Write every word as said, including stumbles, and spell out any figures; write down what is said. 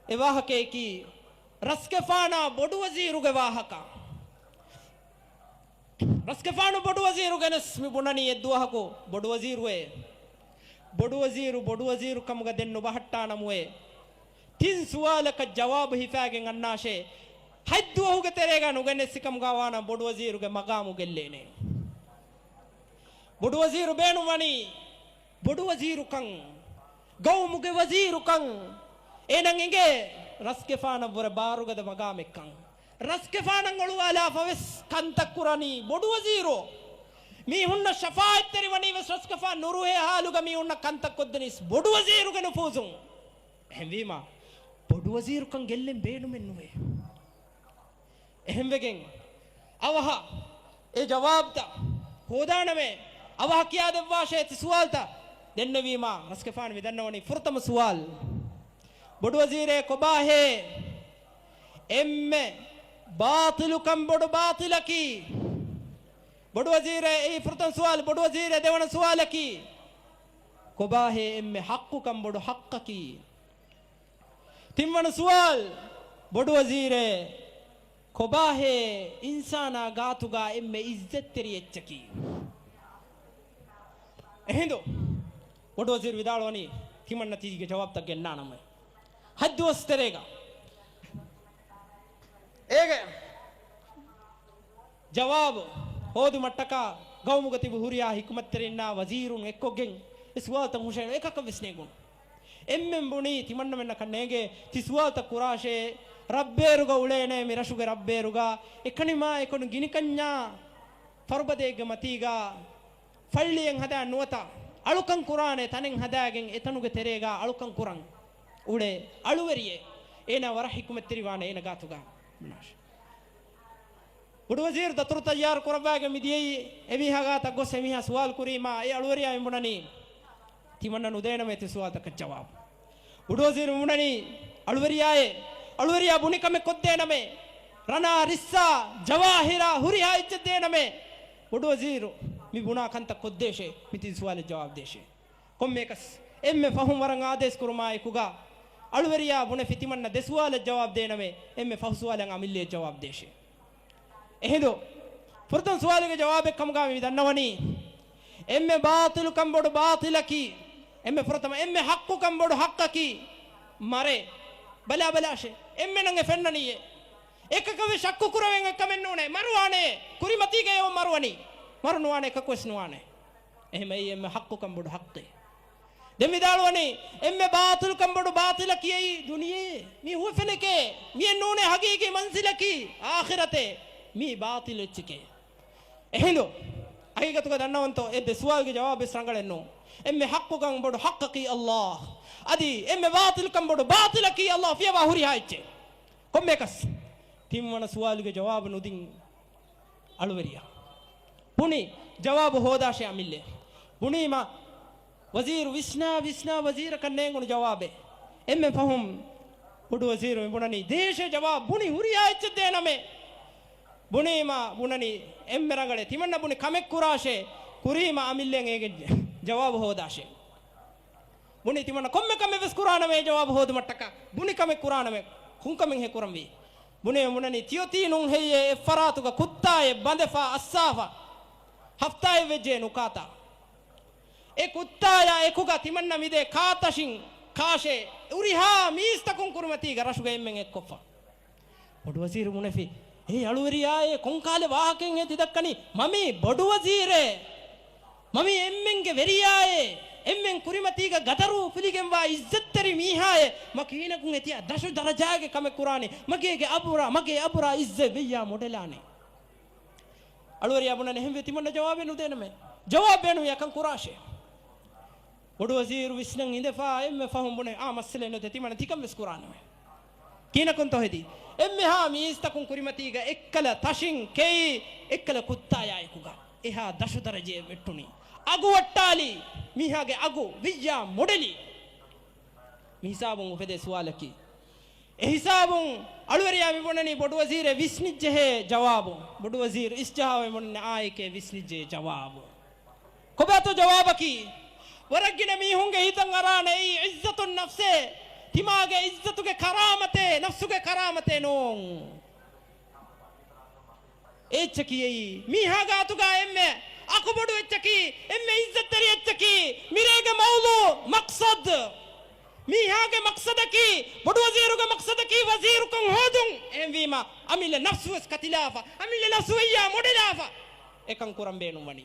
އެ ވާހަކަޔަކީ ރަސްގެފާނާ ބޮޑުވަޒީރުގެ ވާހަކަ. ރަސްގެފާނު ބޮޑުވަޒީރު ގެނެސް މި ބުނަނީ އެއްދުވަހަކު ބޮޑުވަޒީރުއޭ. ބޮޑުވަޒީރު ބޮޑުވަޒީރު ކަމުގަ ދެން ނުބަހައްޓާނަމުއޭ. ތިން ސުވާލަކަށް ޖަވާބު ހިފާގެން އަންނާށޭ. ހަތްދުވަހުގެ ތެރޭގަ ނުގެނެސް ކަމުގަ ވާނަމަ ބޮޑުވަޒީރުގެ މަގާމު ގެއްލޭނެ. ބޮޑުވަޒީރު ބޭނުންވަނީ ބޮޑުވަޒީރުކަން، ގައުމުގެ ވަޒީރުކަން. އޭނަން އެނގޭ ރަސްގެފާނަށްވުރެ ބާރުގަދަ މަގާމެއްކަން. ރަސްގެފާނަށް އޮޅުވާލާފަވެސް ކަންތައް ކުރަނީ ބޮޑުވަޒީރު. މީހުންނަށް ޝަފާއަތްތެރިވަނީވެސް ރަސްގެފާނު ނުރުހޭ ހާލުގަ މީހުންނަށް ކަންތައް ކޮށްދެނީސް ބޮޑުވަޒީރުގެ ނުފޫޒުން. އެހެންވީމަ ބޮޑުވަޒީރުކަން ގެއްލެން ބޭނުމެއްނުވޭ. އެހެންވެގެން އަވަހަށް އެ ޖަވާބުތައް ހޯދާނަމޭ. އަވަހަށް ކިޔާދެއްވާށޭ ތި ސުވާލުތައް. ދެންނެވީމާ ރަސްގެފާނު މި ދަންނަވަނީ ފުރަތަމަ ސުވާލު. ބޮޑުވަޒީރޭ ކޮބާހޭ އެންމެ ބާޠިލުކަން ބޮޑު ބާޠިލަކީ؟ ބޮޑުވަޒީރޭ އެއީ ފުރަތަމަ ސުވާލު. ބޮޑުވަޒީރޭ ދެވަނަ ސުވާލަކީ ކޮބާހޭ އެންމެ ޙައްޤުކަން ބޮޑު ޙައްޤަކީ؟ ތިންވަނަ ސުވާލު، ބޮޑުވަޒީރޭ، ކޮބާހޭ އިންސާނާ ގާތުގާ އެންމެ އިއްޒަތްތެރި އެއްޗަކީ؟ އެހިނދު ބޮޑުވަޒީރު ވިދާޅުވަނީ، ތިމަންނަ ތީގެ ޖަވާބުތައް ގެންނާނަމޭ. ހަތްދުވަސް ތެރޭގަ އޭގެ ޖަވާބު ހޯދުމަށްޓަކާ ގައުމުގަ ތިބި ހުރިހާ ޙިކުމަތްތެރިންނާ ވަޒީރުން އެއްކޮށްގެން އެ ސުވާލުތައް ހުށައިނު އެކަކަށް ވެސް ނޭނގުނު. އެންމެން ބުނީ ތިމަންނަމެންނަކަށް ނޭނގޭ ތި ސުވާލުތައް ކުރާށޭ، ރައްބޭރުގަ އުޅޭނޭ މި ރަށުގެ ރައްބޭރުގަ އެކަނި މާ އެކަނި ގިނިކަންޏާ ފަރުބަދައެއްގެ މަތީގަ ފައްޅިއެއް ހަދާ ނުވަތަ އަޅުކަން ކުރާނެ ތަނެއް ހަދާގެން އެތަނުގެ ތެރޭގަ އަޅުކަން ކުރަން އުޅޭ އަޅުވެރިއެއް. އޭނާ ވަރަށް ޙިކުމަތްތެރިވާނެ އޭނަ ގާތުގަ. ބުނާށޭ. ބޮޑުވަޒީރު ދަތުރު ތައްޔާރު ކުރައްވާގެން މިދިޔައީ އެމީހާ ގާތަށް ގޮސް އެމީހާ ސުވާލު ކުރީމާ އެ އަޅުވެރިޔާ މިބުނަނީ ތިމަންނަ ނުދޭނަމޭ ތި ސުވާލުތަކަށް ޖަވާބު. ބޮޑުވަޒީރު މިބުނަނީ އަޅުވެރިޔާއޭ، އަޅުވެރިޔާ ބުނި ކަމެއް ކޮށްދޭނަމޭ. ރަނާ ރިއްސާ ޖަވާހިރާ ހުރިހާ އެއްޗެއް ދޭނަމޭ. ބޮޑުވަޒީރު މި ބުނާ ކަންތައް ކޮށްދޭށޭ، މި ތިން ސުވާލަށް ޖަވާބު ދޭށޭ. ކޮންމެއަކަސް އެންމެ ފަހުން ވަރަށް އާދޭސް ކުރުމާ އެކުގަ އަޅުވެރިޔާ ބުނެފި ތިމަންނަ ދެ ސުވާލަށް ޖަވާބު ދޭނަމޭ، އެންމެ ފަހު ސުވާލަށް އަމިއްލައަށް ޖަވާބު ދޭށޭ. އެހިނދު ފުރަތަމަ ސުވާލުގެ ޖަވާބެއް ކަމުގަ މި ދަންނަވަނީ، އެންމެ ބާޠިލުކަން ބޮޑު ބާޠިލަކީ، އެންމެ ފުރަތަމަ އެންމެ ޙައްޤުކަން ބޮޑު ޙައްޤަކީ މަރޭ. ބަލާ ބަލާށޭ، އެންމެނަށް އެ ފެންނަނީއޭ. އެކަކަށް ވެސް ޝައްކު ކުރެވެން އެއްކަމެއް ނޫނޭ. މަރުވާނޭ. ކުރިމަތީގައި އެއޮތް މަރުވަނީ. މަރު ނުވާނެ އެކަކު ވެސް ނުވާނެ. އެހެމަ އެއީ އެންމެ ޙައްޤުކަން ބޮޑު ޙައްޤެއް. ދެން ވިދާޅުވަނީ، އެންމެ ބާޠިލުކަން ބޮޑު ބާޠިލަކީ އެއީ ދުނިޔެއޭ. މީ ހުވަފެނެކޭ. މިއެއް ނޫނޭ ޙަޤީޤީ މަންޒިލަކީ އާޚިރަތޭ. މީ ބާޠިލު އެއްޗެކޭ. އެހިނދު ޙަޤީޤަތުގަ ދަންނަވަންތޯ، އެ ދެ ސުވާލުގެ ޖަވާބު ވެސް ރަނގަޅެއް ނޫން. އެންމެ ޙައްޤުކަން ބޮޑު ޙައްޤަކީ ﷲ. އަދި އެންމެ ބާޠިލުކަން ބޮޑު ބާޠިލަކީ ﷲ ފިޔަވާ ހުރިހާ އެއްޗެއް. ކޮންމެއަކަސް ތިންވަނަ ސުވާލުގެ ޖަވާބު ނުދިން އަޅުވެރިޔާ. ބުނި، ޖަވާބު ހޯދާށޭ އަމިއްލަ. ބުނީމަ ވަޒީރު ވިސްނާ ވިސްނާ ވަޒީރަކަށް ނޭނގުނު ޖަވާބެއް. އެންމެ ފަހުން ބޮޑު ވަޒީރު މި ބުނަނީ ދޭށޭ ޖަވާބު. ބުނި ހުރިހާ އެއްޗެއް ދޭނަމޭ. ބުނީމަ ބުނަނީ އެންމެ ރަނގަޅޭ. ތިމަންނަ ބުނި ކަމެއް ކުރާށޭ. ކުރީމަ އަމިއްލައަށް އޭގެ ޖަވާބު ހޯދާށޭ. ބުނި ތިމަންނަ ކޮންމެ ކަމެއް ވެސް ކުރާނަމޭ ޖަވާބު ހޯދުމަށްޓަކާ. ބުނި ކަމެއް ކުރާނަމޭ. ކޮންކަމެއްހޭ ކުރަންވީ؟ ބުނޭ ބުނަނީ ތިއޮތީ ނޫން ހެއްޔޭ އެއްފަރާތުގަ ކުއްތާއެއް ބަނދެފަ އައްސާފަ ހަފްތާއެއް ވެއްޖެ ނުކާތާ. އެ ކުއްތާޔާ އެކުގަ ތިމަންނަ މިދޭ ކާތަށިން ކާށޭ ހުރިހާ މީސްތަކުން ކުރިމަތީގަ ރަށުގަ އެންމެން އެއްކޮށްފަ. ބޮޑު ވަޒީރު ބުނެފި، އޭ އަޅުވެރިޔާއޭ، ކޮންކާލެ ވާހަކައެއްހޭ ތި ދައްކަނީ؟ މަ މީ ބޮޑު ވަޒީރޭ. މަ މީ އެންމެންގެ ވެރިޔާއޭ. އެންމެން ކުރިމަތީގަ ގަދަރު ފުލިގެންވާ އިއްޒަތްތެރި މީހާއޭ. މަ ކީނަކުން އެތިޔަ ދަށު ދަރަޖާގެ ކަމެއް ކުރާނީ. މަގޭގެ އަބުރާ، މަގޭ އަބުރާ އިއްޒަތް ވެއްޔާ މޮޑެލާނެ. އަޅުވެރިޔާ ބުނަން އެހެންވެ ތިމަންނަ ޖަވާބެއް ނުދޭނަމޭ. ޖަވާބެއް ނުވިޔަކަން ކުރާށޭ. ބޮޑު ވަޒީރު ވިސްނަން އިނދެފާ އެންމެ ފަހުން ބުނެ، އާ މައްސަލައެއް ނުވަތަ ތިމަންނަ ތިކަން ވެސް ކުރާނަމޭ. ކީނަކުންތޯ ހެދީ؟ އެންމެހާ މީސްތަކުން ކުރިމަތީގަ އެއްކަލަ ތަށިން ކެއި، އެއްކަލަ ކުއްތާޔާ އެކުގަ އެހާ ދަށު ދަރަޖައެއް ވެއްޓުނީ. އަގު ވައްޓާލީ، މީހާގެ އަގު ވިއްޔާ މޮޑެލީ. މި ހިސާބުން އުފެދޭ ސުވާލަކީ. އެ ހިސާބުން އަޅުވެރިޔާ މި ބުނަނީ ބޮޑު ވަޒީރެއް ވިސްނިއްޖެހޭ ޖަވާބު. ބޮޑު ވަޒީރު އިސްޖަހާ މި ބުނަނީ އާއެކޭ ވިސްނިއްޖެ ޖަވާބު. ކޮބާތޯ ޖަވާބަކީ؟ ވަރަށް ގިނަ މީހުންގެ ހިތަށް އަރާނެ އެއީ އިއްޒަތުން ނަފްސޭ. ތިމާގެ އިއްޒަތުގެ ކަރާމަތޭ، ނަފްސުގެ ކަރާމަތޭ ނޫން. އެއްޗަކީ އެއީ، މީހާގެ އަތުގަ އެންމެ އަކުބޮޑު އެއްޗަކީ، އެންމެ އިއްޒަތްތެރި އެއްޗަކީ، މިރޭގެ މައުޟޫ މަޤްޞަދު. މީހާގެ މަޤްޞަދަކީ، ބޮޑުވަޒީރުގެ މަޤްޞަދަކީ ވަޒީރުކަން ހޯދުން. އެހެންވީމަ، އަމިއްލަ ނަފްސުވެސް ކަތިލާފަ، އަމިއްލަ ނަފްސު ވެއްޔާ މޮޑެލާފަ، އެކަން ކުރަން ބޭނުންވަނީ.